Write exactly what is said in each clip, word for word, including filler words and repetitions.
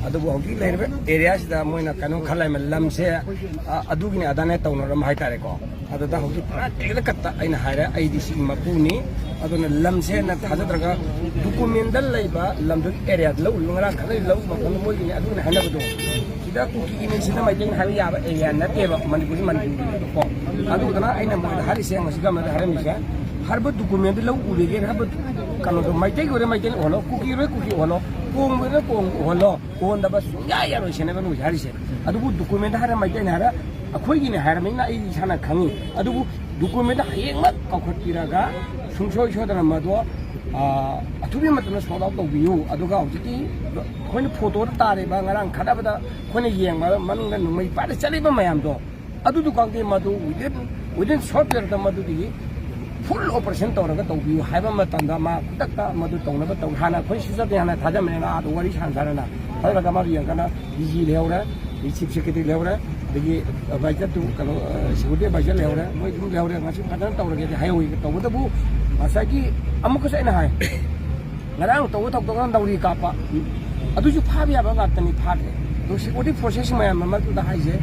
ꯑꯗꯨꯕꯨ ꯍꯧꯖꯤꯛ ꯂꯩꯔꯤꯕ ꯑꯦꯔꯤꯌꯥꯁꯤꯗ ꯃꯣꯏꯅ ꯀꯩꯅꯣ ꯈꯔ ꯂꯩꯔꯝꯃꯦ, ꯂꯝꯁꯦ, ꯑ, ꯑꯗꯨꯒꯤꯅꯤ ꯑꯗꯥꯅꯦ ꯇꯧꯅꯔꯝꯕ ꯍꯥꯏꯇꯥꯔꯦꯀꯣ꯫ ꯑꯗꯨꯗ ꯍꯧꯖꯤꯛ ꯄꯨꯔꯥ ꯀ꯭ꯂꯤꯌꯔ ꯀꯠꯇ ꯑꯩꯅ ꯍꯥꯏꯔꯦ, ꯑꯩꯗꯤ ꯁꯤꯒꯤ ꯃꯄꯨꯅꯤ꯫ ꯑꯗꯨꯅ ꯂꯝꯁꯦ ꯅ ꯊꯥꯖꯗ꯭ꯔꯒ ꯗꯣꯀꯨꯃꯦꯟꯗ ꯂꯩꯕ ꯂꯝꯗꯨꯒꯤ ꯑꯦꯔꯤꯌꯥꯗ ꯂꯧꯔꯤꯕ, ꯉꯔꯥꯡ ꯈꯠꯅꯔꯤꯕ ꯂꯧꯔꯤꯕ ꯃꯐꯝꯗ ꯃꯣꯏꯒꯤꯅꯤ ꯑꯗꯨꯒꯤꯅꯤ ꯍꯥꯏꯅꯕꯗꯣ, ꯁꯤꯗ ꯀꯨꯀꯤꯒꯤꯅꯤ, ꯁꯤꯗ ꯃꯩꯇꯩꯅꯤ ꯍꯥꯏꯕ ꯌꯥꯕ ꯑꯦꯔꯤꯌꯥ ꯅꯠꯇꯦꯕ꯫ ꯃꯅꯤꯄꯨꯔꯁꯤ ꯃꯅꯤꯄꯨꯔꯒꯤꯅꯦꯕꯀꯣ꯫ ꯑꯗꯨꯗꯨꯅ ꯑꯩꯅ ꯃꯣꯏꯗ ꯍꯥꯏꯔꯤꯁꯦ, ꯉꯁꯤ ꯒꯃꯦꯟꯗ ꯍꯥꯏꯔꯝꯃꯤꯁꯦ, ꯍꯥꯏꯔꯤꯕ ꯗꯣꯀꯨꯃꯦꯟꯗꯨ ꯂꯧ ꯎꯔꯦꯒꯦ ꯍꯥꯏꯕ ꯀꯩꯅꯣꯗꯣ, ꯃꯩꯇꯩꯒꯤ ꯑꯣꯏꯔꯦ ꯃꯩꯇꯩ ꯑꯣꯜꯂꯣ, ꯀꯨꯀꯤ ꯑꯣꯏꯔꯦ ꯀꯨꯀꯤ ꯑꯣꯜꯂꯣ, ꯀꯣꯡꯕ ꯑꯣꯏꯔꯦ ꯀꯣꯡ ꯑꯣꯜꯂꯣ, ꯑꯣꯟꯗꯕ ꯁꯨꯡꯌꯥ ꯌꯥꯔꯣꯏ ꯁꯤꯅꯦꯕ ꯅꯣꯏ ꯍꯥꯏꯔꯤꯁꯦ꯫ ꯑꯗꯨꯕꯨ ꯗꯣꯀꯨꯃꯦꯟꯗ ꯍꯥꯏꯔ, ꯃꯩꯇꯩꯅ ꯍꯥꯏꯔ, ꯑꯩꯈꯣꯏꯒꯤꯅꯦ ꯍꯥꯏꯔꯕꯅꯤꯅ ꯑꯩ ꯏꯁꯥꯅ ꯈꯪꯉꯤ꯫ ꯑꯗꯨꯕꯨ ꯗꯣꯀꯨꯃꯦꯟꯗ ꯍꯌꯦꯡꯃꯛ ꯀꯧꯈꯠꯄꯤꯔꯒ ꯁꯨꯡꯁꯣꯏ ꯁꯣꯏꯗꯅ ꯃꯗꯣ, ꯑ, ꯑꯊꯨꯕꯤ ꯃꯇꯝꯗ ꯁꯣꯜꯚ ꯑꯥꯎꯠ ꯇꯧꯕꯤꯌꯨ꯫ ꯑꯗꯨꯒ ꯍꯧꯖꯤꯛꯀꯤ ꯑꯩꯈꯣꯏꯅ ꯐꯣꯇꯣꯗ ꯇꯥꯔꯤꯕ, ꯉꯔꯥꯡ ꯈꯠꯅꯕꯗ ꯑꯩꯈꯣꯏꯅ ꯌꯦꯡꯕ ꯃꯅꯨꯡꯗ ꯅꯣꯡꯃꯩ ꯄꯥꯏꯔ ꯆꯠꯂꯤꯕ ꯃꯌꯥꯝꯗꯣ, ꯑꯗꯨꯗꯨ ꯈꯪꯗꯦ, ꯃꯗꯨ within, within short period ꯃꯗꯨꯗꯤ full operation ꯇꯧꯔꯒ ꯇꯧꯕꯤꯌꯨ ꯍꯥꯏꯕ ꯃꯇꯝꯗ ꯃꯥ ꯈꯨꯗꯛꯇ ꯃꯗꯨ ꯇꯧꯅꯕ ꯇꯧ꯫ ꯍꯥꯟꯅ ꯑꯩꯈꯣꯏ ꯁꯤꯖꯗꯦ, ꯍꯥꯟꯅ ꯊꯥꯖꯕꯅꯦ, ꯉꯥ ꯑꯗꯨ ꯋꯥꯔꯤ ꯁꯥꯟꯅ ꯁꯥꯟꯅꯅ ꯈꯔ ꯈꯔ ꯃꯗꯨ ꯌꯦꯡꯉꯒꯅ ꯗꯤ ꯖꯤ ꯂꯩꯍꯧꯔꯦ, ꯑꯗꯒꯤ ꯆꯤꯐ ꯁꯦꯀ꯭ꯔꯦꯇꯔꯤ ꯂꯩꯍꯧꯔꯦ, ꯑꯗꯒꯤ ꯑꯦꯗꯚꯥꯏꯖꯔ ꯇꯨ ꯀꯩꯅꯣ, ꯑ, ꯁꯦꯀ꯭ꯌꯨꯔꯤꯇꯤ ꯑꯦꯗꯚꯥꯏꯖꯔ ꯂꯩꯍꯧꯔꯦ, ꯃꯣꯏ ꯑꯗꯨꯝ ꯂꯩꯍꯧꯔꯦ꯫ ꯉꯁꯤ ꯐꯖꯅ ꯇꯧꯔꯒꯦꯗꯤ ꯍꯥꯏꯍꯧꯏ꯫ ꯇꯧꯕꯇꯕꯨ ꯉꯁꯥꯏꯒꯤ ꯑꯃꯨꯛꯀꯁꯨ ꯑꯩꯅ ꯍꯥꯏ, ꯉꯔꯥꯡ ꯇꯧꯕ ꯊꯧꯗꯣꯛ ꯅꯧꯔꯤ ꯀꯥꯞꯄ, ꯑꯗꯨꯁꯨ ꯐꯥꯕ ꯌꯥꯕ ꯉꯥꯛꯇꯅꯤ, ꯐꯥꯗ꯭ꯔꯦ꯫ ꯑꯗꯣ ꯁꯦꯀ꯭ꯌꯨꯔꯤꯇꯤ ꯐꯣꯔꯁꯦꯁ ꯃꯌꯥꯝ ꯃꯔꯛꯇꯨꯗ ꯍꯥꯏꯁꯦ,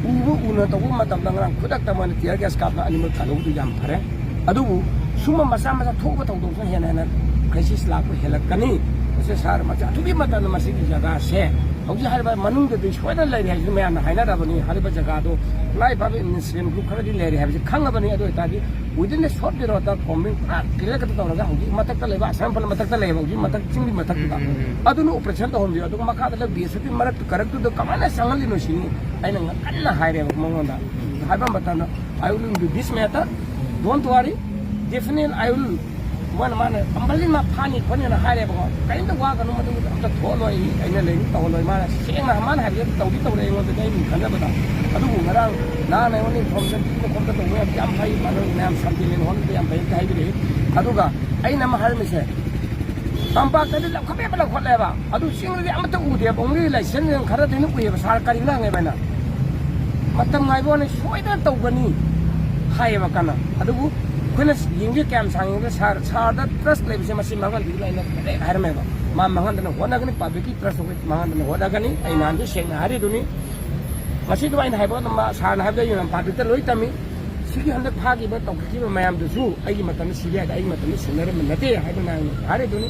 ꯎꯕ ꯎꯅ ꯇꯧꯕ ꯃꯇꯝꯗ ꯉꯔꯥꯡ ꯈꯨꯗꯛꯇ ꯃꯣꯏꯅ tear gas ꯀꯥꯞꯅ ꯑꯅꯤꯃꯛ ꯊꯥꯗꯣꯛꯄꯗꯨ ꯌꯥꯝ ꯐꯔꯦ꯫ ꯑꯗꯨꯕꯨ ꯁꯨꯝꯕ ꯃꯆꯥ ꯃꯆꯥ ꯊꯣꯛꯄ ꯊꯧꯗꯣꯛꯁꯤꯅ ꯍꯦꯟꯅ ꯍꯦꯟꯅ crisis ꯂꯥꯛꯄ ꯍꯦꯜꯂꯛꯀꯅꯤ꯫ ꯃꯁꯤ ꯁꯥꯔ, ꯃꯁꯤ ꯑꯊꯨꯕꯤ ꯃꯇꯝꯗ ꯃꯁꯤꯒꯤ ꯖꯒꯥꯁꯦ ꯍꯧꯖꯤꯛ ꯍꯥꯏꯔꯤꯕ ꯃꯅꯨꯡꯗꯗꯤ ꯁꯣꯏꯗꯅ ꯂꯩꯔꯦ ꯍꯥꯏꯁꯤ ꯃꯌꯥꯝꯅ ꯍꯥꯏꯅꯔꯕꯅꯤ꯫ ꯍꯥꯏꯔꯤꯕ ꯖꯒꯥꯗꯣ ꯈꯨꯠꯂꯥꯏ ꯐꯥꯕ incident group ꯈꯔꯗꯤ ꯂꯩꯔꯦ ꯍꯥꯏꯕꯁꯤ ꯈꯪꯉꯕꯅꯤ꯫ ꯑꯗꯨ ꯑꯣꯏꯇꯥꯔꯗꯤ within a short period ꯇ combing ꯄꯨꯔꯥ clear cut ꯇꯧꯔꯒ ꯍꯧꯖꯤꯛ ꯃꯊꯛꯇ ꯂꯩꯕ ꯑꯁꯥꯝ ꯐꯜ ꯃꯊꯛꯇ ꯂꯩꯌꯦꯕ, ꯍꯧꯖꯤꯛ ꯃꯊꯛ ꯆꯤꯡꯒꯤ ꯃꯊꯛꯇꯨꯗ꯫ ꯎꯝ, ꯎꯝ, ꯎꯝ꯫ ꯑꯗꯨꯅ operation ꯇꯧꯍꯟꯕꯤꯌꯨ꯫ ꯑꯗꯨꯒ ꯃꯈꯥꯗ ꯂꯩꯕ ꯕꯤ ꯑꯦꯁ ꯑꯦꯐꯀꯤ ꯃꯔꯛꯇ ꯀꯔꯛꯇꯨꯗ ꯀꯃꯥꯏꯅ ꯆꯪꯍꯜꯂꯤꯅꯣ ꯁꯤꯅꯤ ꯑꯩꯅ ꯉ-, ꯀꯟꯅ ꯍꯥꯏꯔꯦꯕ ꯃꯉꯣꯟꯗ꯫ ꯍꯥꯏꯕ ꯃꯇꯝꯗ, "I will do this matter, don't worry, definitely I will." ꯃꯥꯅ, ꯃꯥꯅ compulsory ꯃꯥ ꯐꯥꯅꯤ ꯈꯣꯠꯅꯤꯅ ꯍꯥꯏꯔꯦꯕꯀꯣ꯫ ꯀꯔꯤꯝꯇ ꯋꯥꯒꯅꯨ, ꯃꯗꯨꯒꯤꯗꯤ ꯑꯝꯇ ꯊꯣꯛꯍꯜꯂꯣꯏ, ꯑꯩ, ꯑꯩꯅ ꯂꯩꯅꯤ ꯇꯧꯍꯜꯂꯣꯏ꯫ ꯃꯥꯅ ꯁꯦꯡꯅ ꯃꯥꯅ ꯍꯥꯏꯕꯗꯤ ꯇꯧꯗꯤ ꯇꯧꯔꯦ ꯑꯩꯉꯣꯟꯗꯗꯤ, ꯑꯩ ꯃꯤ ꯈꯟꯖꯕꯗ꯫ ꯑꯗꯨꯕꯨ ꯉꯔꯥꯡ ꯅꯍꯥꯟ ꯑꯩꯉꯣꯟꯗ information ꯄꯤꯕ ꯈꯣꯠꯄ ꯇꯧꯕ ꯌꯥꯝ, ꯌꯥꯝ ꯐꯩ, ꯃꯥꯅ ꯃꯌꯥꯝ ꯁꯟꯇꯤꯅꯦꯟ ꯍꯣꯜꯗ ꯌꯥꯝ ꯐꯩ ꯍꯥꯏꯕꯤꯔꯛꯏ꯫ ꯑꯗꯨꯒ ꯑꯩꯅ ꯑꯃ ꯍꯥꯏꯔꯝꯃꯤꯁꯦ, ꯇꯝꯄꯥꯛꯇꯗꯤ ꯂꯧꯈꯠꯄ ꯌꯥꯕ ꯂꯧꯈꯠꯂꯦꯕ, ꯑꯗꯨ ꯆꯤꯡꯗꯗꯤ ꯑꯃꯠꯇ ꯎꯗꯦꯕ, only ꯂꯥꯏꯁꯦꯟꯁ ꯈꯔꯗꯤ ꯑꯗꯨꯝ ꯎꯏꯌꯦꯕ꯫ ꯁꯥꯔ, ꯀꯔꯤꯒꯤꯅꯣ ꯍꯪꯉꯦꯕ ꯑꯩꯅ꯫ ꯃꯇꯝ ꯉꯥꯏꯕ ꯋꯥꯅꯤ, ꯁꯣꯏꯗꯅ ꯇꯧꯒꯅꯤ ꯍꯥꯏꯌꯦꯕ ꯀꯟꯅ꯫ ꯑꯗꯨꯕꯨ ꯑꯩꯈꯣꯏꯅ ꯌꯦꯡꯒꯦ ꯀꯌꯥꯝ ꯁꯥꯡꯉꯦ, ꯁꯥꯔ, ꯁꯥꯔꯗ trust ꯂꯩꯕꯁꯦ ꯃꯁꯤ ꯃꯥꯡꯍꯟꯕꯤꯒꯅꯨ ꯑꯩꯅ direct ꯍꯥꯏꯔꯝꯃꯦꯕ꯫ ꯃꯥ ꯃꯥꯡꯍꯟꯗꯅ ꯍꯣꯠꯅꯒꯅꯤ, ꯄꯕ꯭ꯂꯤꯛꯀꯤ ꯇ꯭ꯔꯁ ꯃꯥꯡꯍꯟꯗꯅ ꯍꯣꯠꯅꯒꯅꯤ꯫ ꯑꯩ ꯅꯍꯥꯟꯁꯨ ꯁꯦꯡꯅ ꯍꯥꯏꯔꯤꯗꯨꯅꯤ꯫ ꯉꯁꯤꯗꯨ ꯑꯩꯅ ꯍꯥꯏꯕ ꯑꯗꯨꯝ ꯃꯥ ꯁꯥꯔꯅ ꯍꯥꯏꯕꯗ ꯑꯩꯅ ꯄꯕ꯭ꯂꯤꯛꯇ ꯂꯣꯏ ꯇꯝꯃꯤ꯫ ꯁꯤꯒꯤ ꯍꯟꯗꯛ ꯐꯥꯈꯤꯕ ꯇꯧꯈꯠꯈꯤꯕ ꯃꯌꯥꯝꯗꯨꯁꯨ ꯑꯩꯒꯤ ꯃꯇꯝꯗ ꯁꯤꯕꯤꯑꯥꯏꯗ ꯑꯩꯒꯤ ꯃꯇꯝꯗ ꯁꯤꯟꯅꯔꯝꯕ ꯅꯠꯇꯦ ꯍꯥꯏꯗꯅ ꯑꯩꯅ ꯍꯥꯏꯔꯤꯗꯨꯅꯤ꯫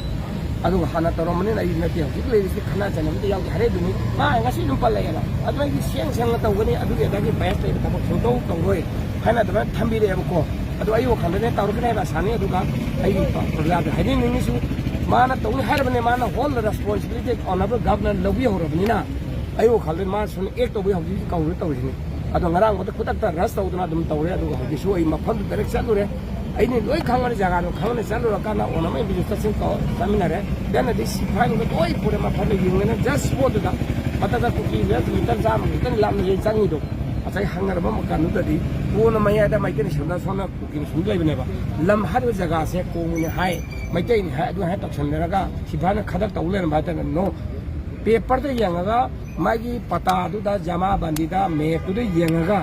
ꯑꯗꯨꯒ ꯍꯥꯟꯅ ꯇꯧꯔꯝꯕꯅꯤꯅ ꯑꯩ ꯅꯠꯇꯦ, ꯍꯧꯖꯤꯛ ꯂꯩꯔꯤꯁꯤ ꯈꯠꯅ ꯆꯩꯅꯕꯗ ꯌꯥꯎꯗꯦ ꯍꯥꯏꯔꯤꯗꯨꯅꯤ꯫ ꯃꯥ ꯉꯁꯤ ꯑꯗꯨꯝ ꯄꯜꯂꯛꯑꯦꯕ꯫ ꯑꯗꯨ ꯑꯩꯗꯤ ꯁꯦꯡ ꯁꯦꯡꯅ ꯇꯧꯒꯅꯤ, ꯑꯗꯨꯒꯤ ꯑꯗꯥꯒꯤ ꯕꯥꯏꯁ ꯂꯩꯕ ꯊꯕꯛ ꯁꯨꯡꯇꯧ ꯇꯧꯔꯣꯏ ꯍꯥꯏꯅ ꯑꯗꯨꯃꯥꯏꯅ ꯊꯝꯕꯤꯔꯛꯑꯦꯕꯀꯣ꯫ ꯑꯗꯨ ꯑꯩ ꯋꯥꯈꯜꯗꯅꯦ ꯇꯧꯔꯛꯀꯅꯤ ꯍꯥꯏꯕ ꯑꯁꯥꯅꯤ꯫ ꯑꯗꯨꯒ ꯑꯩꯒꯤ ꯄ꯭ꯔꯖꯥꯗ ꯍꯥꯏꯅꯤꯡꯅꯤꯡꯉꯤꯁꯨ, ꯃꯥꯅ ꯇꯧꯅꯤ ꯍꯥꯏꯔꯕꯅꯦ, ꯃꯥꯅ all the responsibility honorable governor ꯂꯧꯕꯤꯍꯧꯔꯕꯅꯤꯅ ꯑꯩ ꯋꯥꯈꯜꯗ ꯃꯥ ꯁꯨꯝ ꯑꯦꯛ ꯇꯧꯕꯒꯤ ꯍꯧꯖꯤꯛ ꯀꯧꯔ ꯇꯧꯔꯤꯁꯤꯅꯤ꯫ ꯑꯗꯣ ꯉꯔꯥꯡꯕꯨꯗ ꯈꯨꯗꯛꯇ ꯔꯁ ꯇꯧꯗꯅ ꯑꯗꯨꯝ ꯇꯧꯔꯦ꯫ ꯑꯗꯨꯒ ꯍꯧꯖꯤꯛꯁꯨ ꯑꯩ ꯃꯐꯝꯗꯨ ꯗꯥꯏꯔꯦꯛ ꯆꯠꯂꯨꯔꯦ꯫ ꯑꯩꯅ ꯂꯣꯏ ꯈꯪꯕꯅꯤ, ꯖꯒꯥꯗꯣ ꯈꯪꯕꯅꯤ꯫ ꯆꯠꯂꯨꯔꯀꯥꯟꯗ ꯑꯣꯅꯝ ꯑꯦꯝ ꯕꯤꯁꯨ ꯆꯠꯁꯤꯟ ꯇꯧ ꯆꯠꯃꯤꯟꯅꯔꯦ꯫ ꯗꯦꯟ ꯑꯗꯩ ꯁꯤꯐꯥꯏꯅ ꯂꯣꯏ ꯄꯨꯔꯦ ꯃꯐꯝꯗ ꯌꯦꯡꯉꯦꯅ ꯖꯁ ꯁ꯭ꯄꯣꯠꯇꯨꯗ꯫ ꯃꯊꯛꯇ ꯀꯨꯀꯤ ꯃꯤꯇꯔ ꯆꯥꯝꯃ ꯃꯤꯇꯔ ꯂꯥꯞꯅ ꯌꯦꯡ ꯆꯪꯉꯤꯗꯣ꯫ ꯉꯁꯥꯏ ꯍꯪꯅꯔꯕ ꯃꯇꯝꯗꯨꯗꯗꯤ ꯀꯣꯟꯅ ꯃꯌꯥꯏꯗ ꯃꯩꯇꯩꯅ ꯁꯣꯝꯗ ꯁꯣꯝꯅ ꯀꯨꯀꯤꯅ ꯁꯨꯝ ꯂꯩꯕꯅꯦꯕ꯫ ꯂꯝ ꯍꯥꯏꯔꯤꯕ ꯖꯒꯥꯁꯦ ꯀꯣꯡꯕꯅꯤ ꯍꯥꯏ, ꯃꯩꯇꯩꯅꯤ ꯍꯥꯏ, ꯑꯗꯨ ꯍꯥꯏ ꯇꯧꯁꯟꯅꯔꯒ ꯁꯤꯐꯥꯏꯅ ꯈꯗꯛ ꯇꯧ ꯂꯩꯔꯝꯕ ꯍꯥꯏꯇꯥꯔꯦ꯫ ꯅꯣ, ꯄꯦꯄꯔꯗ ꯌꯦꯡꯉꯒ ꯃꯥꯒꯤ ꯄꯇꯥꯗꯨꯗ ꯖꯃꯥꯕꯟꯗꯤꯗ ꯃꯦꯞꯇꯨꯗ ꯌꯦꯡꯉꯒ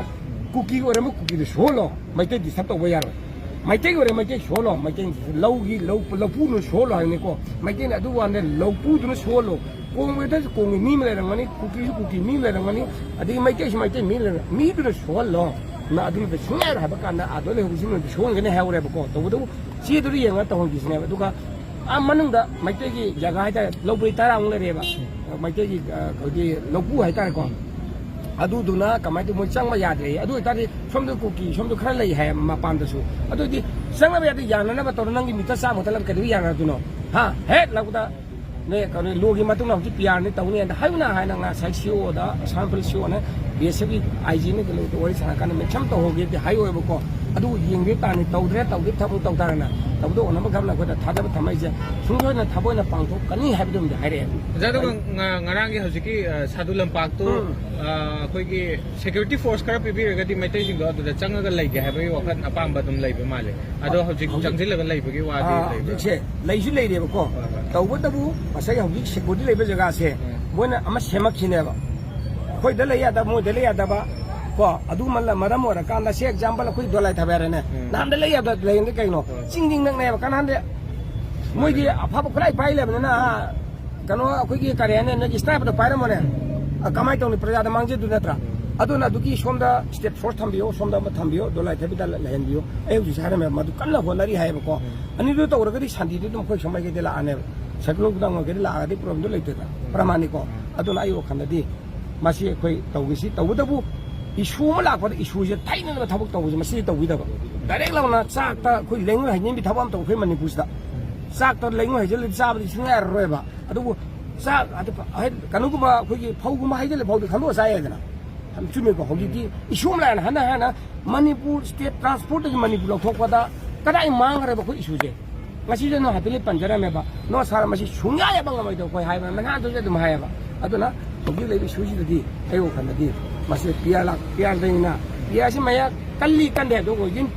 ꯀꯨꯀꯤ ꯑꯣꯏꯔꯝꯕ ꯀꯨꯀꯤꯗꯨ ꯁꯨꯍꯜꯂꯣ, ꯃꯩꯇꯩ ꯗꯤꯁꯇꯔꯕ ꯇꯧꯕ ꯌꯥꯔꯣꯏ꯫ ꯃꯩꯇꯩ ꯑꯣꯏꯔꯦ, ꯃꯩꯇꯩ ꯁꯨꯍꯜꯂꯣ, ꯃꯩꯇꯩ ꯂꯧꯒꯤ ꯂꯧ, ꯂꯧꯄꯨꯅ ꯁꯨꯍꯜꯂꯣ ꯍꯥꯏꯕꯅꯤꯀꯣ꯫ ꯃꯩꯇꯩꯅ ꯑꯗꯨ ꯋꯥꯅꯦ, ꯂꯧꯄꯨꯗꯨꯅ ꯁꯨꯍꯜꯂꯣ꯫ ꯀꯣꯡꯕꯗꯁꯨ ꯀꯣꯡꯒꯤ ꯃꯤ ꯑꯃ ꯂꯩꯔꯝꯒꯅꯤ, ꯀꯨꯀꯤꯁꯨ ꯀꯨꯀꯤ ꯃꯤ ꯑꯃ ꯂꯩꯔꯝꯒꯅꯤ, ꯑꯗꯒꯤ ꯃꯩꯇꯩꯁꯨ ꯃꯩꯇꯩ ꯃꯤ ꯂꯩꯔꯝꯒꯅꯤ, ꯃꯤꯗꯨꯅ ꯁꯨꯍꯜꯂꯣ꯫ ꯅ ꯑꯗꯨꯅ ꯁꯨꯡꯌꯥ ꯌꯥꯔꯣꯏ ꯍꯥꯏꯕ ꯀꯥꯟꯗ ꯑꯥꯗ ꯂꯩꯍꯧꯕꯁꯤꯡꯅꯗꯤ ꯁꯨꯍꯟꯒꯅꯤ ꯍꯥꯏꯍꯧꯔꯦꯕꯀꯣ꯫ ꯇꯧꯕꯇꯕꯨ ꯆꯦꯗꯨꯗ ꯌꯦꯡꯉꯒ ꯇꯧꯍꯟꯈꯤꯁꯤꯅꯦꯕ꯫ ꯑꯗꯨꯒ ꯑꯥ ꯃꯅꯨꯡꯗ ꯃꯩꯇꯩꯒꯤ ꯖꯒꯥ ꯍꯥꯏꯇꯥꯔꯦ, ꯂꯧꯕꯔꯤ ꯇꯔꯥꯃꯨꯛ ꯂꯩꯔꯦꯕ꯫ ꯃꯩꯇꯩꯒꯤ, ꯑ, ꯑꯩꯈꯣꯏꯒꯤ ꯂꯧꯄꯨ ꯍꯥꯏꯇꯥꯔꯦꯀꯣ꯫ ꯑꯗꯨꯗꯨꯅ ꯀꯃꯥꯏꯅ ꯇꯧ, ꯃꯣꯏ ꯆꯪꯕ ꯌꯥꯗ꯭ꯔꯦ꯫ ꯑꯗꯨ ꯑꯣꯏꯇꯥꯔꯗꯤ ꯁꯣꯝꯗ ꯀꯨꯀꯤ, ꯁꯣꯝꯗ ꯈꯔ ꯂꯩ ꯍꯥꯏ ꯃꯄꯥꯟꯗꯁꯨ꯫ ꯑꯗꯨ ꯑꯣꯏꯗꯤ ꯆꯪꯅꯕ ꯌꯥꯗꯦ, ꯌꯥꯅꯅꯕ ꯇꯧꯔꯣ꯫ ꯅꯪꯒꯤ ꯃꯤꯇꯔ ꯆꯥꯝꯃ ꯈꯛꯇ ꯂꯝ ꯀꯩꯗꯧꯕ ꯌꯥꯅꯗꯣꯏꯅꯣ? ꯍꯥ? ꯍꯦꯛ ꯂꯧꯕꯗ ꯅꯣꯏ ꯀꯩꯅꯣ ꯂꯣꯒꯤ ꯃꯇꯨꯡꯗ ꯍꯧꯖꯤꯛ ꯄꯤ ꯑꯥꯔꯅꯤ ꯇꯧꯅꯤ ꯍꯥꯏꯅ ꯍꯥꯏꯌꯨꯅ ꯍꯥꯏꯅ ꯉꯁꯥꯏ ꯁꯤ ꯏ ꯑꯣꯗ, ꯑꯁꯥꯝ ꯔꯥꯏꯐꯜ ꯁꯤ ꯏ ꯑꯣꯅ ꯕꯤ ꯑꯦꯁ ꯑꯦꯐꯀꯤ ꯑꯥꯏ ꯖꯤꯅ ꯀꯩꯅꯣꯗ ꯋꯥꯔꯤ ꯁꯥꯟꯅꯔꯀꯥꯟꯗ ꯃꯦꯛꯁꯤꯃꯝ ꯇꯧꯍꯧꯒꯦꯗꯤ ꯍꯥꯏꯌꯣꯏꯕꯀꯣ꯫ ꯑꯗꯨ ꯌꯦꯡꯒꯦ ꯇꯥꯅꯤ, ꯇꯧꯗ꯭ꯔꯦ ꯇꯧꯗꯦ ꯊꯕꯛ ꯇꯧ ꯇꯥꯔꯦꯅ꯫ ꯇꯧꯕꯗ ꯑꯣꯅꯕ ꯒꯝꯅ ꯑꯩꯈꯣꯏꯗ ꯊꯥꯖꯕ ꯊꯝꯃꯛꯏꯁꯦ ꯁꯨꯡꯁꯣꯏꯗꯅ ꯊꯕꯛ ꯑꯣꯏꯅ ꯄꯥꯡꯊꯣꯛꯀꯅꯤ ꯍꯥꯏꯕꯗꯨꯃꯗꯤ ꯍꯥꯏꯔꯛꯑꯦ꯫ ꯑꯣꯖꯥ, ꯑꯗꯨꯒ ꯉ-, ꯉꯔꯥꯡꯒꯤ ꯍꯧꯖꯤꯛꯀꯤ, ꯑ, ꯁꯥꯗꯨ ꯂꯝꯄꯥꯛꯇꯨ, ꯎꯝ꯫ ꯑ, ꯑꯩꯈꯣꯏꯒꯤ ꯁꯦꯀ꯭ꯌꯨꯔꯤꯇꯤ ꯐꯣꯔꯁ ꯈꯔ ꯄꯤꯕꯤꯔꯒꯗꯤ ꯃꯩꯇꯩꯁꯤꯡꯗꯣ ꯑꯗꯨꯗ ꯆꯪꯉꯒ ꯂꯩꯒꯦ ꯍꯥꯏꯕꯒꯤ ꯋꯥꯈꯜ ꯑꯄꯥꯝꯕ ꯑꯗꯨꯝ ꯂꯩꯕ ꯃꯥꯜꯂꯦ꯫ ꯑꯗꯣ ꯍꯧꯖꯤꯛ ꯍꯧꯖꯤꯛ ꯆꯪꯁꯤꯜꯂꯒ ꯂꯩꯕꯒꯤ ꯋꯥꯗꯤ ꯑꯥ, ꯂꯩꯕ꯭ꯔꯥ? ꯍꯧꯖꯤꯛꯁꯦ ꯂꯩꯁꯨ ꯂꯩꯔꯦꯕꯀꯣ꯫ ꯍꯣꯏ, ꯍꯣꯏ꯫ ꯇꯧꯕꯇꯕꯨ ꯉꯁꯥꯏ ꯍꯧꯖꯤꯛ ꯁꯦꯀ꯭ꯌꯨꯔꯤꯇꯤ ꯂꯩꯕ ꯖꯒꯥꯁꯦ ꯎꯝ꯫ ꯃꯣꯏꯅ ꯑꯃ ꯁꯦꯝꯃꯛꯈꯤꯅꯦꯕ꯫ ꯑꯩꯈꯣꯏꯗ ꯂꯩ ꯌꯥꯗꯕ, ꯃꯣꯏꯗ ꯂꯩ ꯌꯥꯗꯕ ꯀꯣ꯫ ꯑꯗꯨꯃ ꯂ-, ꯃꯔꯝ ꯑꯣꯏꯔꯀꯥꯟꯗ ꯁꯤ ꯑꯦꯛꯖꯥꯝꯄꯜ ꯑꯩꯈꯣꯏ ꯗꯣꯂꯥꯏ ꯊꯥꯕ ꯍꯥꯏꯔꯦꯅꯦ꯫ ꯎꯝ꯫ ꯅꯍꯥꯟꯗ ꯂꯩ ꯌꯥꯗꯕ ꯂꯩꯔꯝꯗꯤ ꯀꯩꯅꯣ? ꯍꯣꯏ꯫ ꯆꯤꯡ ꯆꯤꯡ ꯅꯛꯅꯩꯑꯕ꯫ ꯀꯅꯥꯗꯦ ꯃꯣꯏꯗꯤ ꯑꯐꯕ ꯈꯨꯠꯂꯥꯏ ꯄꯥꯏ ꯂꯩꯕꯅꯤꯅ, ꯀꯩꯅꯣ, ꯑꯩꯈꯣꯏꯒꯤ ꯀꯔꯤ ꯍꯥꯏꯅꯤ, ꯅꯣꯏꯒꯤ sniperꯗꯣ ꯄꯥꯏꯔꯝꯃꯣꯅꯦ꯫ ꯑ, ꯀꯃꯥꯏꯅ ꯇꯧꯅꯤ? ꯄ꯭ꯔꯖꯥꯗ ꯃꯥꯡꯖꯗꯣꯏ ꯅꯠꯇ꯭ꯔꯥ? ꯑꯗꯨꯅ ꯑꯗꯨꯒꯤ ꯁꯣꯝꯗ state force ꯊꯝꯕꯤꯌꯣ, ꯁꯣꯝꯗ ꯑꯃ ꯊꯝꯕꯤꯌꯣ, ꯗꯣꯂꯥꯏ ꯊꯕꯤꯗ ꯂꯩꯍꯟꯕꯤꯌꯣ꯫ ꯑꯩ ꯍꯧꯖꯤꯛꯁꯨ ꯍꯥꯏꯔꯝꯃꯦ, ꯃꯗꯨ ꯀꯟꯅ ꯍꯣꯠꯅꯔꯤ ꯍꯥꯏꯌꯦꯕꯀꯣ꯫ ꯑꯅꯤꯗꯨ ꯇꯧꯔꯒꯗꯤ ꯁꯥꯟꯇꯤꯗꯤ ꯑꯗꯨꯝ ꯑꯩꯈꯣꯏ ꯁꯣꯝ ꯃꯥꯏꯀꯩꯗ ꯂꯥꯛꯑꯅꯦꯕ꯫ Cyclone ꯈꯨꯗꯥꯡ ꯑꯣꯏꯒꯦꯔꯥ ꯂꯥꯛꯑꯒꯗꯤ problemꯗꯣ ꯂꯩꯇꯦꯗꯅ꯫ ꯄ꯭ꯔꯃꯥꯅꯤꯀꯣ꯫ ꯑꯗꯨꯅ ꯑꯩ ꯋꯥꯈꯜꯗꯗꯤ ꯃꯁꯤ ꯑꯩꯈꯣꯏ ꯇꯧꯒꯦꯁꯤ꯫ ꯇꯧꯕꯇꯕꯨ issue ꯑꯃ ꯂꯥꯛꯄꯗ issueꯁꯦ ꯊꯩꯅꯅꯕ ꯊꯕꯛ ꯇꯧꯕꯁꯦ ꯃꯁꯤꯗꯤ ꯇꯧꯕꯤꯗꯕ꯫ Direct ꯂꯥꯎꯅ ꯆꯥꯛꯇ ꯑꯩꯈꯣꯏ ꯂꯩꯉꯣꯏ ꯍꯩꯖꯤꯟꯕꯤ ꯊꯕꯛ ꯑꯃ ꯇꯧ ꯑꯩꯈꯣꯏ ꯃꯅꯤꯄꯨꯔꯁꯤꯗ꯫ ꯆꯥꯛꯇ ꯂꯩꯉꯣꯏ ꯍꯩꯖꯤꯜꯂꯗꯤ ꯆꯥꯕꯗꯤ ꯁꯨꯡꯌꯥ ꯌꯥꯔꯔꯣꯏꯕ꯫ ꯑꯗꯨꯕꯨ ꯆꯥꯛ ꯑꯗꯨ ꯍꯦꯛ ꯀꯩꯅꯣꯒꯨꯝꯕ ꯑꯩꯈꯣꯏꯒꯤ ꯐꯧꯒꯨꯝꯕ ꯍꯩꯖꯤꯜꯂꯦ, ꯐꯧꯗꯤ ꯈꯟꯗꯣꯛꯑ ꯆꯥ ꯌꯥꯏꯗꯅ꯫ ꯆꯨꯝꯃꯤꯀꯣ? ꯍꯧꯖꯤꯛꯇꯤ issue ꯑꯃ ꯂꯥꯛꯑꯦꯅ ꯍꯟꯅ ꯍꯟꯅ ꯃꯅꯤꯄꯨꯔ state transportꯇꯒꯤ ꯃꯅꯤꯄꯨꯔ ꯂꯧꯊꯣꯛꯄꯗ ꯀꯗꯥꯏ ꯃꯥꯡꯈ꯭ꯔꯦꯕ ꯑꯩꯈꯣꯏ issueꯁꯦ? ꯉꯁꯤꯁꯨ ꯅꯣ ꯍꯥꯏꯐꯦꯠꯂꯤ ꯄꯟꯖꯔꯝꯃꯦꯕ꯫ "No sir, ꯃꯁꯤ ꯁꯨꯡꯌꯥ ꯌꯥꯕ ꯉꯝꯃꯣꯏꯗꯕ ꯑꯩꯈꯣꯏ" ꯍꯥꯏꯕ ꯅꯍꯥꯟꯗꯨꯁꯨ ꯑꯗꯨꯝ ꯍꯥꯏꯌꯦꯕ꯫ ꯑꯗꯨꯅ ꯍꯧꯖꯤꯛ ꯂꯩꯔꯤꯕ issueꯁꯤꯗꯗꯤ ꯑꯩ ꯋꯥꯈꯜꯗꯗꯤ ꯃꯁꯤ PR ꯂꯥꯛ-, PRꯗꯅꯤꯅ, PRꯁꯤ ꯃꯌꯥ ꯀꯜꯂꯤ ꯀꯟꯗꯦ ꯍꯥꯏꯕꯗꯣ ꯑꯣꯏꯗꯣꯏꯅꯤ꯫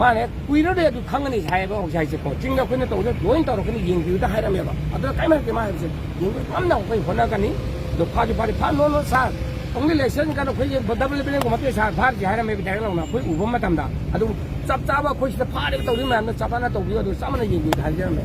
ꯃꯥꯅ ꯍꯦꯛ ꯀꯨꯏꯔꯔꯣꯏ ꯑꯗꯨ ꯈꯪꯒꯅꯤ ꯍꯥꯏꯌꯦꯕ ꯍꯧꯖꯤꯛ ꯍꯥꯏꯁꯦꯀꯣ꯫ ꯆꯤꯡꯗ ꯑꯩꯈꯣꯏꯅ ꯇꯧꯕꯗ ꯂꯣꯏꯅ ꯇꯧꯔꯛꯀꯅꯤ, ꯌꯦꯡꯕꯤꯌꯨꯗ ꯍꯥꯏꯔꯝꯃꯦꯕ꯫ ꯑꯗꯨꯅ ꯀꯔꯤꯝ ꯍꯥꯏꯔꯛꯇꯦ ꯃꯥ ꯍꯥꯏꯕꯁꯦ꯫ ꯌꯦꯡꯕ ꯉꯝꯅ ꯑꯩꯈꯣꯏ ꯍꯣꯠꯅꯒꯅꯤ꯫ ꯑꯗꯣ ꯐꯥꯁꯨ ꯐꯥꯔꯦ, ꯐꯥ-, no, no sir, only election ꯀꯥꯟꯗ ꯑꯩꯈꯣꯏꯒꯤ double ꯕꯦꯂꯦꯟꯒꯨꯝꯕ ꯅꯠꯇꯦ sir, ꯐꯥꯔꯤꯁꯦ ꯍꯥꯏꯔꯝꯃꯦꯕ direct ꯂꯥꯎꯅ꯫ ꯑꯩꯈꯣꯏ ꯎꯕ ꯃꯇꯝꯗ ꯑꯗꯨꯝ ꯆꯞ ꯆꯥꯕ ꯑꯩꯈꯣꯏ ꯁꯤꯗ ꯐꯥꯔꯤꯕ ꯇꯧꯔꯤꯕ ꯃꯌꯥꯝꯗꯣ ꯆꯞ ꯃꯥꯟꯅ ꯇꯧꯕꯤꯌꯨ, ꯑꯗꯨ ꯆꯞ ꯃꯥꯟꯅ ꯌꯦꯡꯕꯤꯌꯨ ꯍꯥꯏꯖꯔꯝꯃꯦ꯫